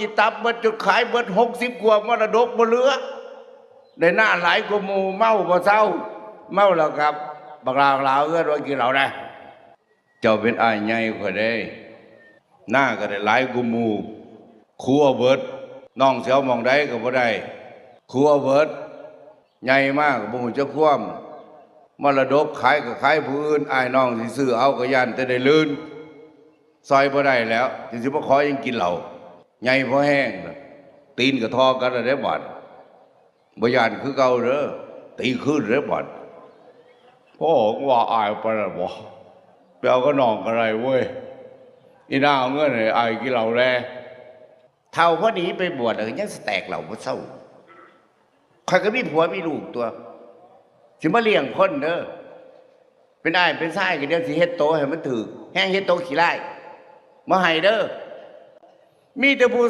ກິນຕັບເບິດ ຈົນຂາຍເບິດ ຫົກສິບກວ່າ ມໍລະດົກບໍ່ເຫຼືອ ໄດ້ນາຫຼາຍກວ່າໝູ່ ເມົາບໍ່ເຊົາ ເມົາແລ້ວກໍບັກຫຼາວເຮືອນວ່າກິນເຫຼົ້ານະ. ເຈົ້າເປັນອ້າຍໃຫຍ່ຂ້ອຍເດ້ ນາກໍໄດ້ຫຼາຍກວ່າໝູ່ ຄົວເບິດ ນ້ອງຊິເອົາໝ່ອງໃດກໍບໍ່ໄດ້ ຄົວເບິດ ໃຫຍ່ມາກໍບໍ່ຮູ້ຈັກຄວາມ ມໍລະດົກຂາຍກໍຂາຍຜູ້ອື່ນ ອ້າຍນ້ອງຊິຊື້ເອົາກໍຢ້ານແຕ່ໄດ້ລື່ນ ຊ່ອຍບໍ່ໄດ້ແລ້ວ ຊິມາຂໍຫຍັງກິນເຫຼົ້າ ໃຫຍ່ພໍແຮງ ຕີນກໍທໍ່ກັນແລ້ວເດ້ບາດ ບໍ່ຢ້ານຄືເກົ່າເດີ ຕີຄືນເດ້ບາດ. ໂອ້ ວ່າອ້າຍປານນັ້ນບໍ ໄປເອົາກັບນ້ອງກໍໄດ້ເວີຍ ອີນາເອົາເງິນໃຫ້ອ້າຍກິນເຫຼົ້າແດ່. ເຖົ້າພໍໜີໄປບວດແລ້ວກໍຍັງສະແຕກເຫຼົ້າບໍ່ເຊົາ ຂ້ອຍກໍມີຜົວມີລູກຕົວະ ຊິມາລ້ຽງຄົນເດີ ເປັນອ້າຍເປັນຊາຍກໍດຽວຊິເຮັດໂຕໃຫ້ມັນຖືກ ແຮງເຮັດໂຕຂີ້ລ້າຍ ບໍ່ໃຫ້ເດີ ມີແຕ່ຜູ້